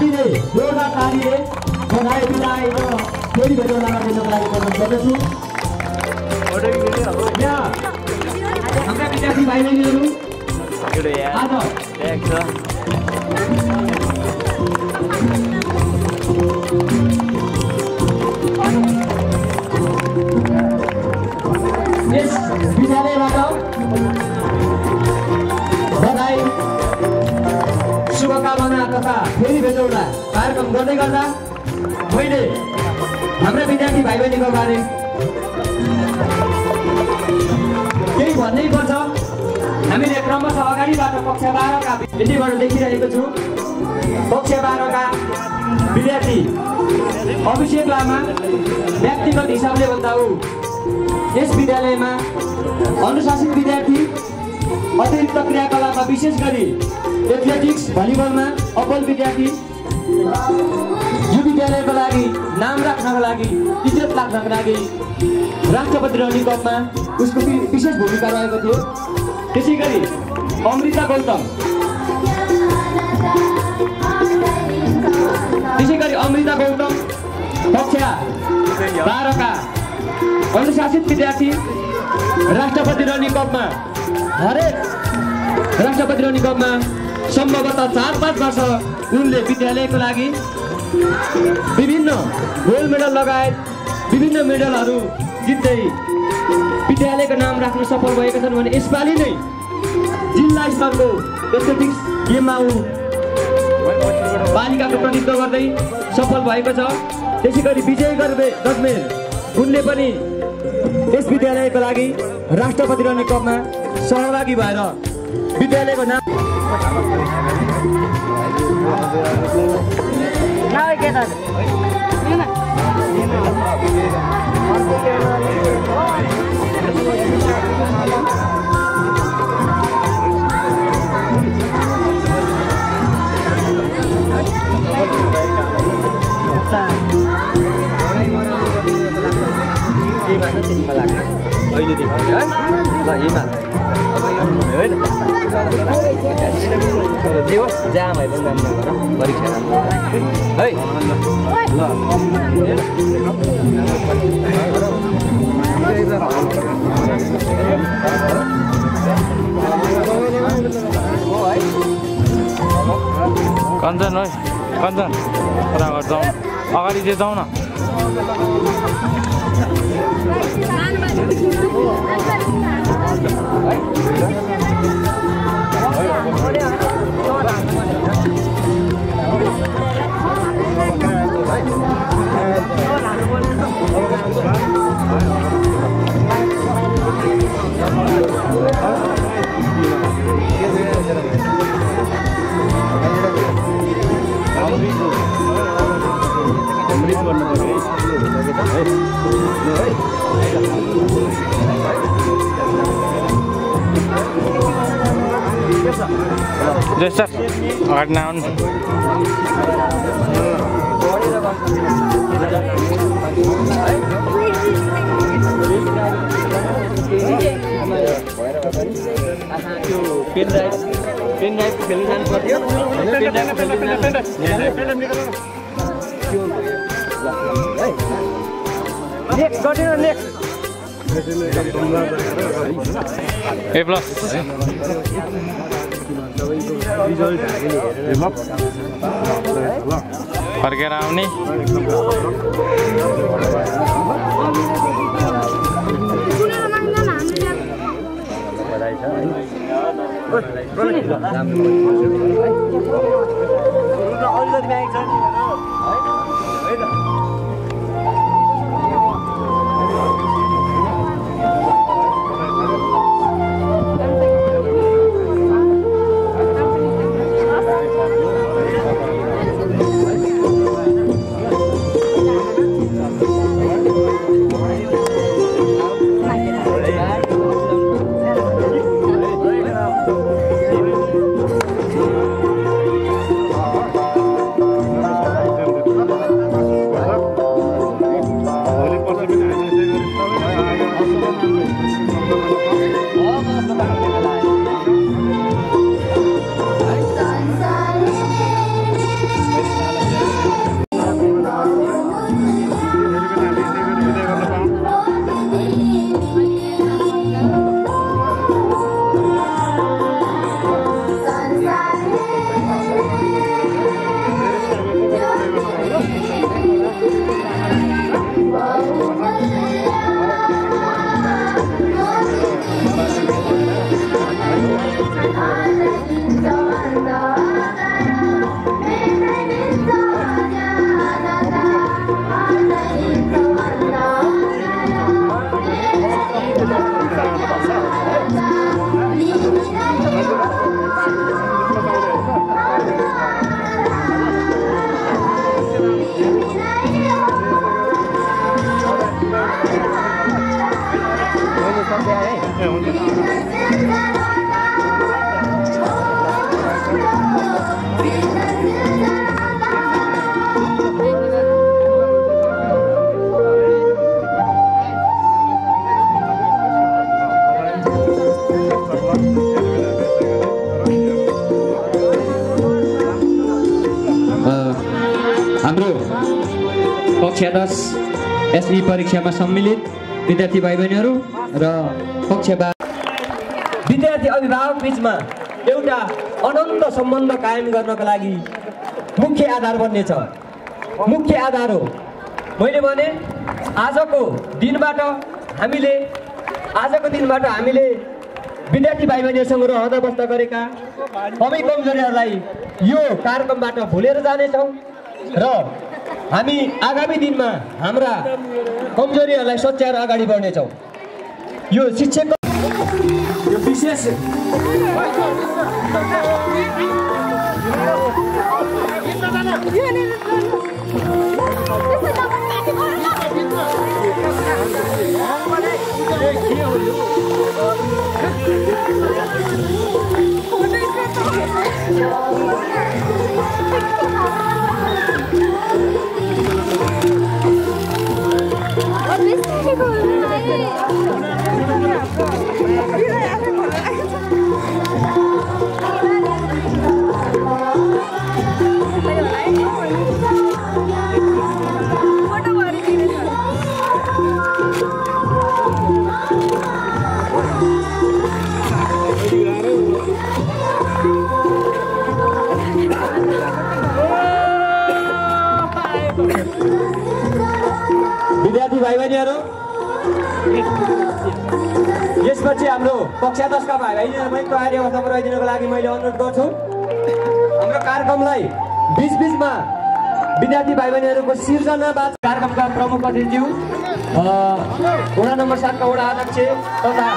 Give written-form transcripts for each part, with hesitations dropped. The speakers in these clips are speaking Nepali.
तालीले जोरदार तालीले बधाई बिदाई र फेरि भेटौँला दिनको लागि अनुरोध गर्दछु। यहाँ हाम्रा विद्यार्थी भाइ बहिनीहरू आज यस विद्यालयबाट बधाई शुभकामना तथा फेरि भेटौँला कार्यक्रम गर्दै गर्दा मैले हाम्रा विद्यार्थी भाइ बहिनीको बारे केही भन्नै पर्छ। हामीले क्रमशः अगाडिबाट कक्षा 12 का यतिबाट देखिरहेको छु। कक्षा 12 का विद्यार्थी अभिषेक लामा व्यक्तिगत हिसाबले भन्दा ऊ यस विद्यालयमा अनुशासित विद्यार्थी, अतिरिक्त क्रियाकलापमा विशेष गरी एथलेटिक्स भलिबलमा अब्बल विद्यार्थी, यो विद्यालयको लागि नाम राख्नको लागि, इज्जत राख्नको लागि राष्ट्रपति रनी कपमा उसको विशेष भूमिका रहेको थियो। त्यसै गरी अमृता गौतम कक्षा 12 का अनुशासित विद्यार्थी राष्ट्रपति रनी कपमा हरेक राष्ट्रपति रनी कपमा सम्भवतः 4-5 वर्ष उनले विद्यालयको लागि विभिन्न गोल्ड मेडल लगायत विभिन्न मेडलहरू जित्दै विद्यालयको नाम राख्न सफल भएका छन् भने यसपालि नै जिल्ला स्तरको एथलेटिक्स गेममा ऊ बालिकाको प्रतिनिधित्व गर्दै सफल भएको छ। त्यसै गरी विजय गजमेर उनले पनि यस विद्यालयको लागि राष्ट्रपति रनी कपमा सहभागी भएर विद्यालयको नाम कञ्चन है कञ्चन फटाफट जाउँ अगाडि चाहिँ जाउँ न। Just right now. A plus. फर्केर आउने हाम्रो कक्षा 10 एसई परीक्षामा सम्मिलित विद्यार्थी भाइ बहिनीहरू र कक्षा 12 विद्यार्थी अभिभावक बीचमा एउटा अनन्त सम्बन्ध कायम गर्नका लागि मुख्य आधार बन्नेछ। मुख्य आधार हो मैले भने आजको दिनबाट हामीले विद्यार्थी भाइ बहिनीहरूसँग रहँदा बस्दा गरेका कमी कमजोरीहरूलाई यो कार्यक्रमबाट भुलेर जानेछौँ र हामी आगामी दिनमा हाम्रा कमजोरीहरूलाई सच्याएर अगाडि बढ्नेछौँ। यो शिक्षक यो विशेष विद्यार्थी भाइ बहिनीहरू यसपछि हाम्रो कक्षा 10 का भाइ बहिनीहरूलाई तयारी अवस्थामा रहिदिनको लागि मैले अनुरोध गर्छु। हाम्रो कार्यक्रमलाई बीचमा विद्यार्थी भाइ बहिनीहरूको सिर्जनावाद कार्यक्रमका प्रमुख अतिथिज्यू वडा नम्बर 7 का वडा अध्यक्ष तथा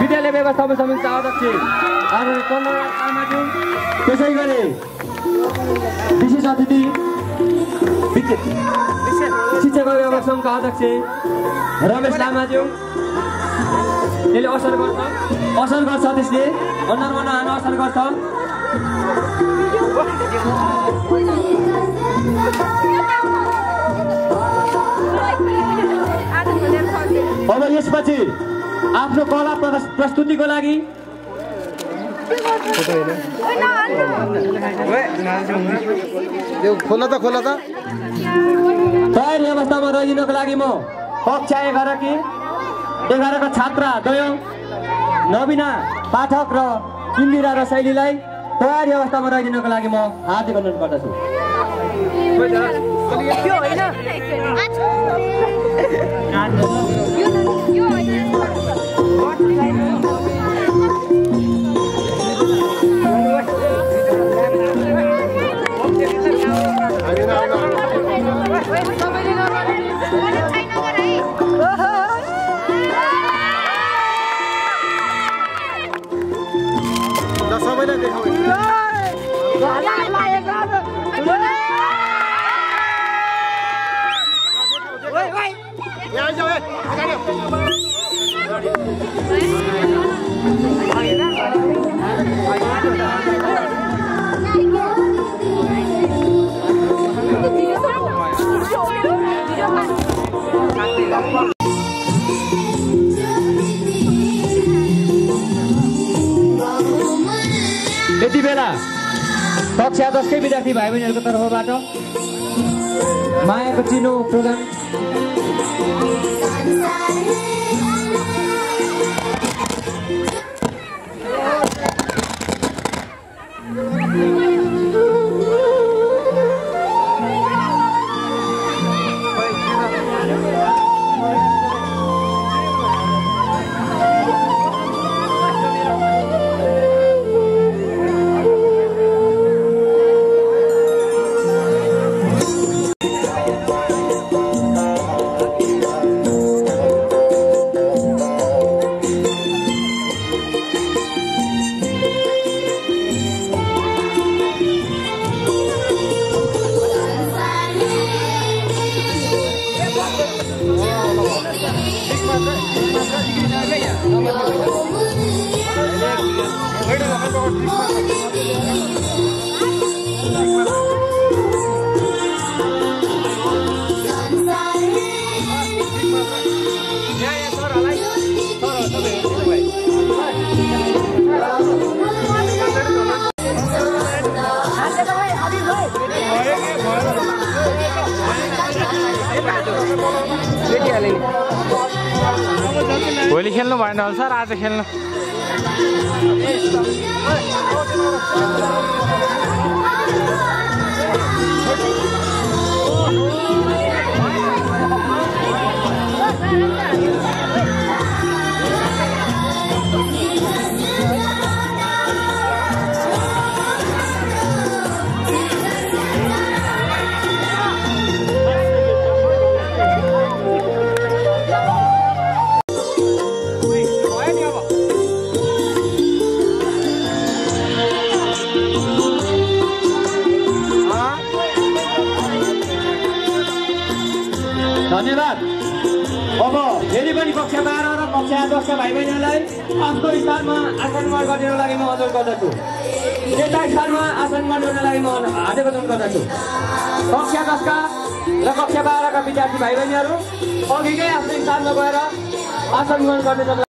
विद्यालय व्यवस्थापन समितिका अध्यक्ष आदरणीय चन्द्रराज लामाज्यू, त्यसै गरी विशेष अतिथि शिक्षक अभिभावक सङ्घका अध्यक्ष रमेश लामाज्यू, यसले असर गर्छ त्यसले अनुहारमा नहान असर गर्छ। अब यसपछि आफ्नो कला प्रस्तुतिको लागि खोला त तयारी अवस्थामा रहिदिनको लागि म कक्षा 11 का छात्रा द्वय नवीना पाठक र इन्दिरा र शैलीलाई तयारी अवस्थामा रहिदिनको लागि म हार्दिक अनुरोध गर्दछु। सबैलाई देखाऊ। यहाँ जाऊ यति बेला कक्षा 10 कै विद्यार्थी भाइ बहिनीहरूको तर्फबाट मायाको चिनो प्रोग्राम भोलि खेल्नु भएन होला सर, आज खेल्नु। धन्यवाद। अब फेरि पनि कक्षा 12 र कक्षा 10 का भाइ बहिनीहरूलाई आफ्नो स्थानमा आसन ग्रहण गर्नको लागि म अनुरोध गर्दछु। यता स्थानमा आसन ग्रहण गर्नको लागि म आवेदन गर्दछु। कक्षा 10 का र कक्षा 12 का विद्यार्थी भाइ बहिनीहरू अघिकै आफ्नो स्थानमा गएर आसन ग्रहण गर्ने